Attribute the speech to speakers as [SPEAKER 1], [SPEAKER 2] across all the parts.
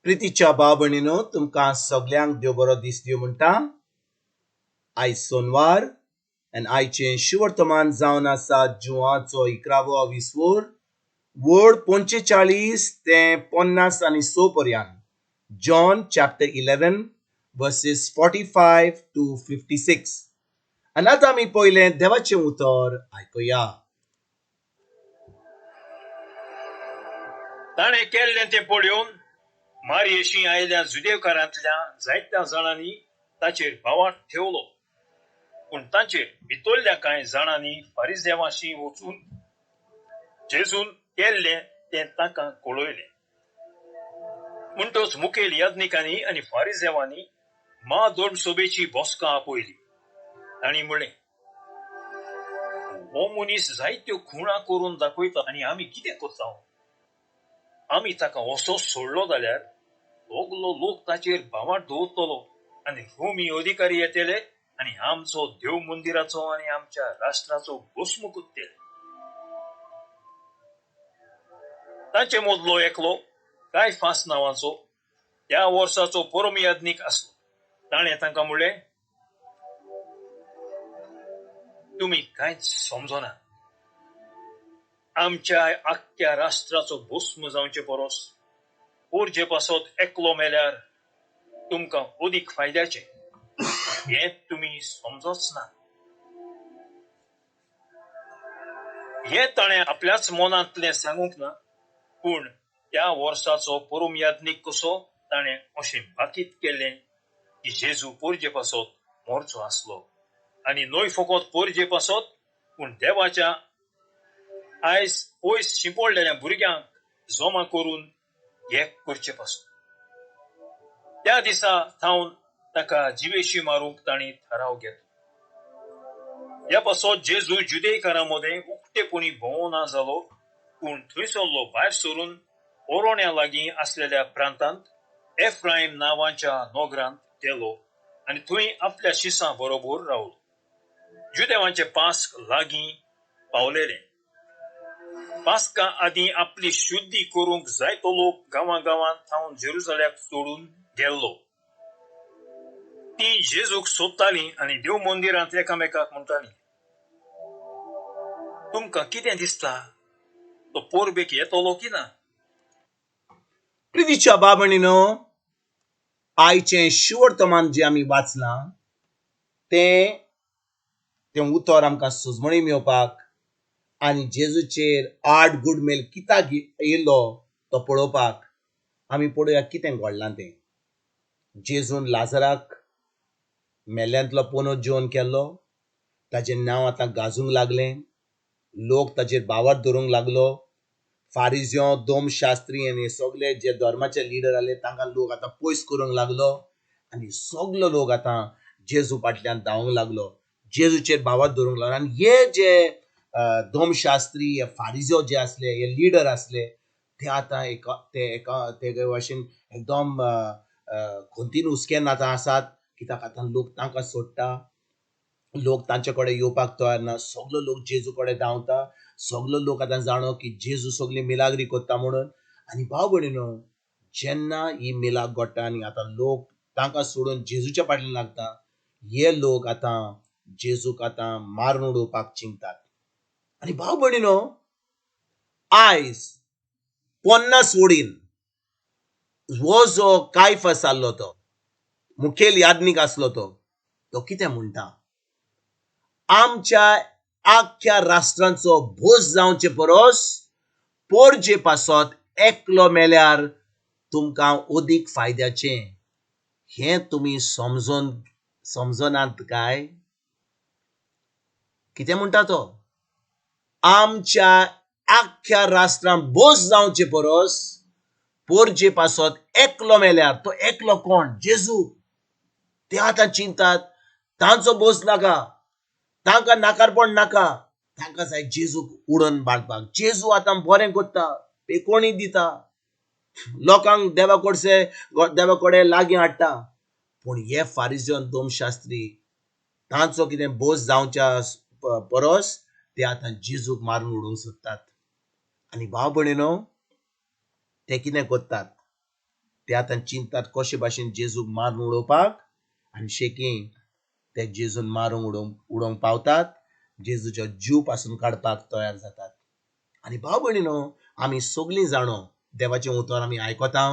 [SPEAKER 1] प्रितीच्या भाव भयणीनो, तुमकां सगल्यांक देव बरो दीस दिवं म्हणटा. आयज सोनवार आनी आयचें शुवर्तमान जावन आसा जुवाचो 11वो विसवोर, वड 45 ते 56 पर्यंत. John chapter 11 verses 45 to 56. आनी आतां आमी पयलें देवाचें उतर आयकुया.
[SPEAKER 2] ताणें केल्लें तें पळोवन मारयेशी आयल्या जुदेवकारांतल्या जायत्या जाणांनी ताचेर भावार्थ ठेवलो. पूण तांचेर भितरल्या कांय जाणांनी फारिजेवाशी वचून जेजून केल्लें तें तांकां कळयलें. म्हणटच मुखेल याज्ञिकांनी आनी फारिजेवांनी म्हाधर्मसभेची बसका आपयली. तांणी म्हणलें, हो मनीस जायत्यो खुणा करून दाखयता आनी आमी कितें करता? आमी ताका असो सोडलो जाल्यार सगलो लोक ताचेर भावार्थ दवरतलो आनी रोमी अधिकारी येतले आनी आमचो देव मंदिराचो आनी आमच्या राष्ट्राचो भस्म करतले. तांचे मदलो एकलो कायफास नांवाचो त्या वर्साचो परम याज्ञीक आसलो. ताणें तांकां म्हणलें, तुमी कांयच समजना. आमच्या आख्ख्या राष्ट्राचो भस्म जावचे परस पोरजे पासत एकलो मेल्यार तुमकां अदीक फायद्याचें, हें तुमी समजच ना. हें ताणें आपल्याच मनांतलें सांगूंक ना, पूण त्या वर्साचो परम याज्ञीक कसो ताणें अशें भाकीत केलें की जेजू पोरजे पासत मरचो आसलो, आनी न्हय फकत पोरजे पासत पूण देवाच्या आयज पयस शिंपडलेल्या भुरग्यांक जमा करून एक करचे पासत. त्या दिसा थावन ताका जिवेशी मारूंक तांणी थाराव घेतलो. ह्या पासत जेजू जुदेयकारां मदें उक्तेपणी भोंवना जालो, पूण थंयसरलो भायर सरून ओरोण्या लागीं आसलेल्या प्रांतांत एफ्रायम नांवाच्या नगरांत गेलो आनी थंय आपल्या शिसां बरोबर रावलो. जुदेवांचे पास्क लागीं पावलेलें. पास्का आदीं आपली शुद्धी करूंक जायतो लोक गांवां गांवांत थावन जेरुजाल्याक सोडून गेल्लो. तीं जेजूक सोदतालीं आनी देव मंदिरांत एकामेकाक म्हणटालीं, तुमकां कितें दिसता, तो पोरबेक येतलो की ना?
[SPEAKER 1] प्रितीच्या बाबणीनो, आयचें शुवर्तमान जें आमी वाचलां तें तें उतर आमकां सुजमणी मेळपाक आनी जेजूचेर आड गुडमेल कित्याक येयलो तो पळोवपाक आमी पळोवया कितें घडलां तें. जेजून लाजराक मेल्यांतलो पोनो जेवन केल्लो, ताजें नांव आतां गाजूंक लागलें, लोक ताचेर भावार्थ धरूंक लागलो. फारिज्यो, दोमशास्त्री आनी सगळे जे धर्माचे लिडर आसले तांकां लोक आतां पयस करूंक लागलो आनी सगलो लोक आतां जेजू फाटल्यान धांवंक लागलो, जेजूचेर भावार्थ धरूंक लागलो. आनी हे जे दोमशास्त्री, हे फारिज्यो जे आसले, हे लिडर आसले, ते आतां एका ते एका ते भाशेन एकदम खंतीन हुस्क्यान आतां आसात, कित्याक आतां लोक तांकां सोडटा, लोक तांचे कडेन येवपाक तयार ना, सगलो लोक जेजू कडेन धांवता, सगलो लोक आतां जाणो की जेजू सगली मिलाग्री करता म्हणून. आनी भाव भयणीनो, जेन्ना ही मिलाग घडटा आनी आतां लोक तांकां सोडून जेजूच्या फाटल्यान लागता, हे लोक आतां जेजूक आतां मारून उडोवपाक चिंततात. आनी भाव भयणीनो, आयज 50 वडीन हो जो कायफास आसलो तो मुखेल याज्ञीक आसलो तो तो कितें म्हणटा, आमच्या आख्ख्या राष्ट्रांचो भोस जावचे परस पोरजे पासत एकलो मेल्यार तुमकां अदीक फायद्याचें, हें तुमी समजनात काय? कितें म्हणटा तो, आमच्या आख्ख्या राष्ट्रांत भोस जावचे परस पोरजे पासत एकलो मेल्यार, तो एकलो कोण? जेजू. ते आतां चिंतात तांचो भोस नाका, तांकां नाकारपण नाका, तांकां जाय जेजूक उडोवन बांदपाक. जेजू आतां बरें करता, पेकोणी दिता, लोकांक देवा कडसे देवा कडेन लागीं हाडटा, पूण हे फारिजन दोमशास्त्री तांचो कितें भोस जावच्या परस ते आतां जेजूक मारून उडोवंक सोदतात. आनी भाव भयणीनो, ते कितें करतात, ते आतां चिंतात कशे भाशेन जेजूक मारून उडोवपाक आनी शेकी ते जेजून मारूंक उडोवंक पावतात, जेजूचो जीव पासून काडपाक तयार जातात. आनी भाव भयणीनो, आमी सगळीं जाणो देवाचें उतर आमी आयकता,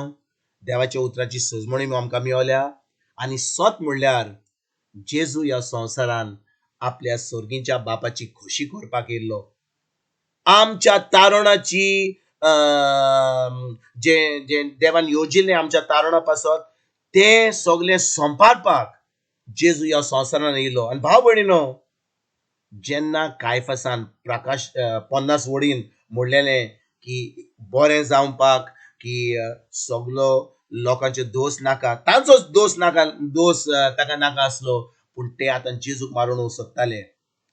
[SPEAKER 1] देवाच्या उतराची सजमणी आमकां मेवल्या. आनी सत म्हणल्यार जेजू ह्या संवसारान आपल्या सर्गीच्या बापाची खोशी करपाक येयल्लो. आमच्या तारणाची जें जें देवान योजिल्लें आमच्या तारणा पासत तें सगळें संपारपाक जेजू ह्या संवसारान येयलो. आनी भाव भयणीनो, जेन्ना कायफासान प्रकाश 50 वडीन म्हणलेलें की बरें जावपाक की सगलो लोकांचे दोश नाका, तांचोच दोश नाका, दोश ताका नाका आसलो, पूण ते आतां जेजूक मारून सोदताले.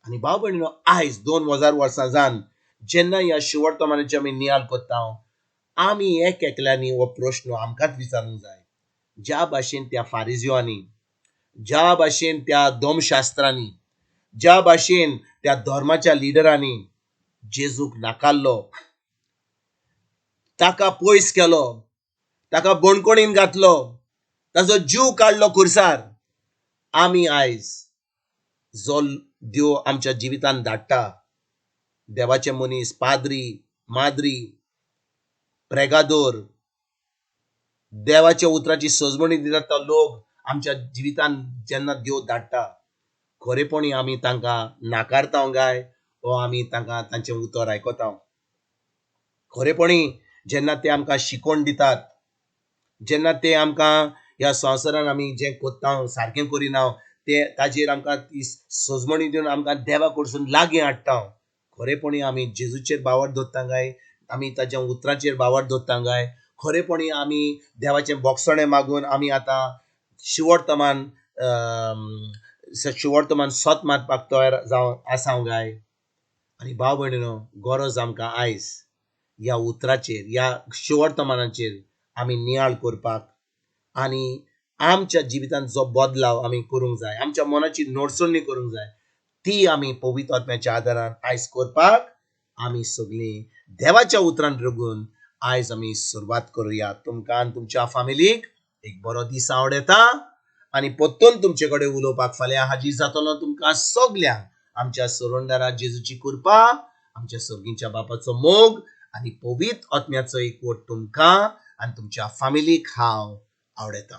[SPEAKER 1] आनी भाव भयणीनो, आयज 2000 वर्सां जावन जेन्ना ह्या शिवर्तमानाची आमी नियाळ करता, आमी एक एकल्यांनी हो प्रश्न आमकांच विचारूंक जाय. ज्या भाशेन त्या फारिजिवांनी, ज्या भाशेन त्या धर्मशास्त्रांनी, ज्या भाशेन त्या धर्माच्या लिडरांनी जेजूक नाकारलो, ताका पयस केलो, ताका बणकोणीन घातलो, ताचो जीव काडलो खुर्सार, आमी आयज जो देव आमच्या जिवितान धाडटा, देवाचे मनीस, पाद्री, माद्री, प्रेगादोर, देवाच्या उतराची सजमणी दितात तो लोक आमच्या जिवितान जेन्ना देव धाडटा, खरेपणी आमी तांकां नाकारता काय वो आमी तांकां तांचें उतर आयकता? खरेपणी जेन्ना ते आमकां शिकोवन दितात, जेन्ना ते आमकां ह्या संवसारान आमी जें करता सारकें करिना ते ताजेर आमकां ती सजमणी दिवन आमकां देवा कडसून लागीं हाडटा, खरेपणी आमी जेजूचेर बावर दवरता काय आमी ताच्या उतराचेर बावर दवरता काय? खरेपणी आमी देवाचें बोगसणें मागून आमी आतां शिवर्तमान शिवर्तमान सत मारपाक तयार जावन आसा काय? आनी भाव भयणीनो, गरज आमकां आयज ह्या उतराचेर, ह्या शिवर्तमानाचेर आमी नियाळ करपाक आनी आमच्या जिवितांत जो बदलाव आमी करूंक जाय, आमच्या मनाची नडसणी करूंक जाय, ती आमी पवित्र आत्म्याच्या आदारान आयज करपाक आमी सगळीं देवाच्या उतरान रगून आयज आमी सुरवात करुया. तुमकां आनी तुमच्या फामिलीक एक बरो दीस आवडटा आनी परतून तुमचे कडेन उलोवपाक फाल्यां हाजीर जातलो. तुमकां सगल्यांक आमच्या सोरंदारा जेजूची कृपा, आमच्या सर्गीच्या बापाचो मोग आनी पवित्र आत्म्याचो एकवट तुमकां आनी तुमच्या फामिलीक हांव आवडटा.